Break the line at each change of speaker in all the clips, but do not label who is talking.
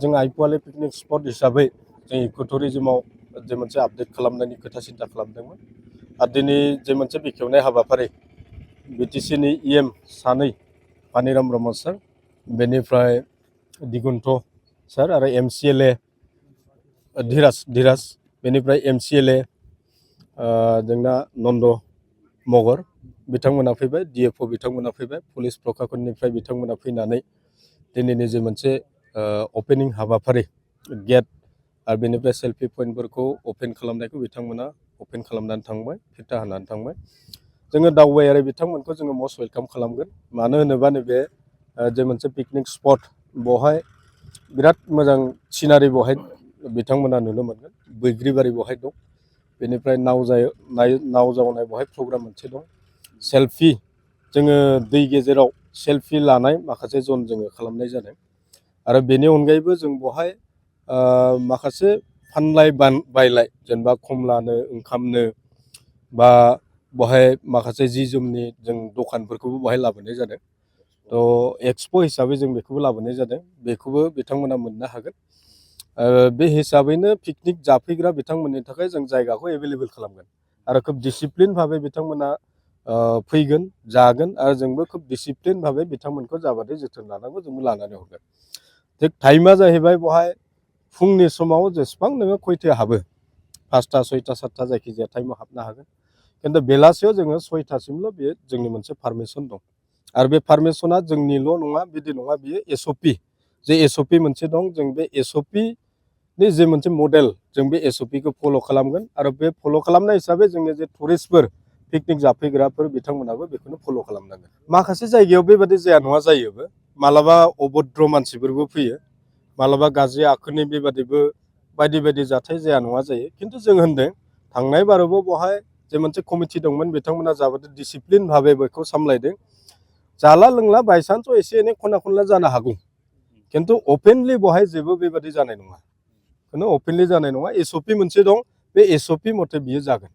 जों आइपुवालि picnic spot हिसाबै जों इक'टुरिजमाव जे मोनसे आपडेट खालामनायनि खोथा सिन्था खालामदोंमोन आरो दिनै जे मोनसे बेखेवनाय हाबाफारि बिटिसिनि इएम सानै पानिराम ब्रह्म सार बेनिफ्राय दिगन्त सार आरो एमसिएलए धीराज बेनिफ्राय एमसिएलए जोंना नन्द मगर बिथांमोना फैबाय डिएफअ बिथांमोना फैबाय पुलिस प्रशासननिफ्राय बिथांमोना फैनानै दिनैनि जे मोनसे अपेनिं हाबाफारि गेट आरो बेनिफ्राय सेल्फि पइन्टफोरखौ अपेन खालामनायखौ बिथांमोना अपेन खालामनानै थांबाय फिथा होनानै थांबाय जोङो दावबायारि बिथांमोनखौ जोङो मस्ट वेलकाम खालामगोन मानो होनोबा नैबे जे मोनसे पिकनिक स्पट बेवहाय बिराद मोजां सिनारि बेवहाय बिथांमोना नुनो मोनगोन बैग्रिबारि बेवहाय दं बेनिफ्राय नाव जावनाय बेवहाय प्रग्राम मोनसे दं सेल्फि जोङो दै गेजेराव सेल्फि लानाय माखासे जन जोङो खालामनाय जादों आरो बेनि अनगायैबो जों बेवहाय माखासे फानलाय बायलाय जेनेबा खमलानो ओंखामनो बा बेवहाय माखासे जि जोमनि जों दखानफोरखौबो बेवहाय लाबोनाय जादों थ' एक्सप' हिसाबै जों बेखौबो लाबोनाय जादों बेखौबो बिथांमोना मोननो हागोन बे हिसाबैनो पिकनिक जाफैग्रा बिथांमोननि थाखाय जों जायगाखौ एभेलेबल खालामगोन आरो खोब डिसिप्लिन भाबै बिथांमोना फैगोन जागोन आरो जोंबो खोब डिसिप्लिन भाबै बिथांमोनखौ जाबादि जोथोन लानांगौ जोंबो लानानै हरगोन थिग टाइमा जाहैबाय बेवहाय फुंनि समाव जेसेबां नोङो खयथायाव हाबो 5टा 6टा 7टा जायखिजाया टाइमाव हाबनो हागोन खिन्थु बेलासियाव जोङो 6टासिमल' बेयो जोंनि मोनसे पारमिसन दं आरो बे पारमिसना जोंनिल' नङा बिदि नङा बियो एसअपि जे एसअपि मोनसे दं जों बे एसअपिनि जे मोनसे मडेल जों बे एसअपिखौ फल' खालामगोन आरो बे फल' खालामनाय हिसाबै जोंनि जे टुरिस्टफोर पिकनिक जाफैग्राफोर बिथांमोनाबो बेखौनो फल' खालामनांगोन माखासे जायगायाव बेबादि जाया नङा जायोबो मालाबा अभद्र मानसिफोरबो फैयो मालाबा गाज्रि आखुनि बेबादिबो बायदि बायदि जाथाय जाया नङा जायो खिन्थु जों होनदों थांनाय बारावबो बेवहाय जे मोनसे कमिटि दंमोन बिथांमोना जाबादि डिसिप्लिन भाबै बेखौ सामलायदों जाला लोंला बायसान्स एसे एनै खना खनला जानो हागौ खिन्थु अपेनलि बेवहाय जेबो बेबादि जानाय नङा खुनु अपेनलि जानाय नङा एसअपि मोनसे दं बे एसअपि मथे बियो जागोन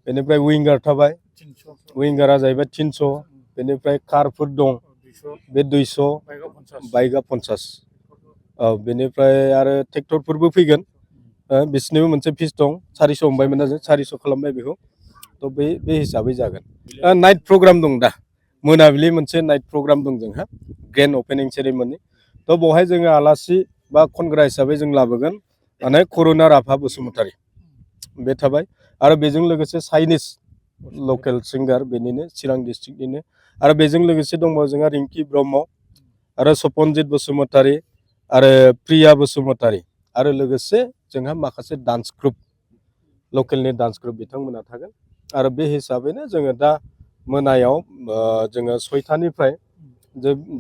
बेनिफ्राय विंगार थाबाय विंगारा जाहैबाय 300 बेनिफ्राय कारफोर दं बे 200 बाइकआ 50 बेनिफ्राय आरो ट्रेक्टरफोरबो फैगोन बिसोरनिबो मोनसे फिस दं 400 हमबायमोन जों 400 खालामबाय बेखौ थ' बे हिसाबै जागोन नाइट प्रग्राम दं दा मोनाबिलि मोनसे नाइट प्रग्राम दं जोंहा ग्रेन्ड अपेनिं सेरेमनि थ' बेवहाय जोङो आलासि बा खनग्रा हिसाबै जों लाबोगोन माने करुना राभा बसुमतारी बे थाबाय आरो बेजों लोगोसे चाइनिस लकेल सिंगार बेनिनो चिरां डिस्ट्रिक्टनिनो आरो बेजों लोगोसे दंबावो जोंहा रिंकि ब्रह्म आरो सपनजित बसुमतारी आरो प्रिया बसुमतारी आरो लोगोसे जोंहा माखासे डान्स ग्रुप लकेलनि डान्स ग्रुप बिथांमोना थागोन आरो बे हिसाबैनो जोङो दा मोनायाव जोङो 6टानिफ्राय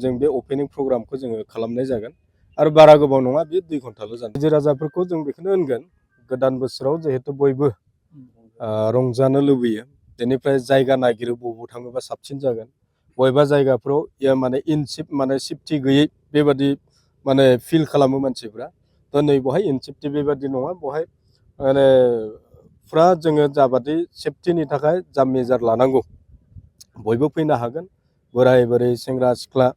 जों बे अपेनिं प्रग्रामखौ जोङो खालामनाय जागोन आरो बारा गोबाव नङा बे 2 घन्टाल' जागोन रायजो राजाफोरखौ जों बेखौनो होनगोन गोदान बोसोराव जिहेतु बयबो रंजानो लुबैयो बेनिफ्राय जायगा नागिरो बबाव थाङोबा साबसिन जागोन बबेबा जायगाफ्राव माने माने सेफटि गैयै बेबादि माने फिल खालामो मानसिफ्रा थ' नै बेवहाय इनसेप्टि बेबादि नङा बेवहाय माने फुरा जोङो जाबादि सेफटिनि थाखाय जा मेजार लानांगौ बयबो फैनो हागोन बोराय बोरै सेंग्रा सिख्ला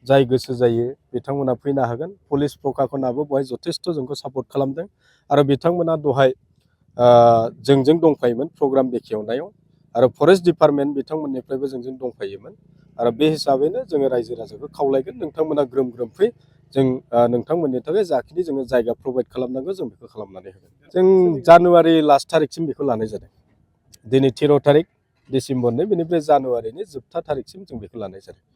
जाय गोसो जायो बिथांमोना फैनो हागोन पुलिस प्रशासनाबो बेवहाय जथेस्थ' जोंखौ सापर्ट खालामदों आरो बिथांमोना दहाय जोंजों दंफायोमोन प्रग्राम बेखेवनायाव आरो फरेस्ट डिपार्टमेन्ट बिथांमोननिफ्रायबो जोंजों दंफायोमोन आरो बे हिसाबैनो जोङो रायजो राजाखौ खावलायगोन नोंथांमोना ग्रोम ग्रोम फै जों नोंथांमोननि थाखाय जाखिनि जोङो जायगा प्रभाइड खालामनांगौ जों बेखौ खालामनानै होगोन जों जानुवारि लास्ट थारिखसिम बेखौ लानाय जादों दिनै 13 थारिख डिसेम्बरनि बेनिफ्राय जानुवारिनि जोबथा थारिखसिम जों बेखौ लानाय जादों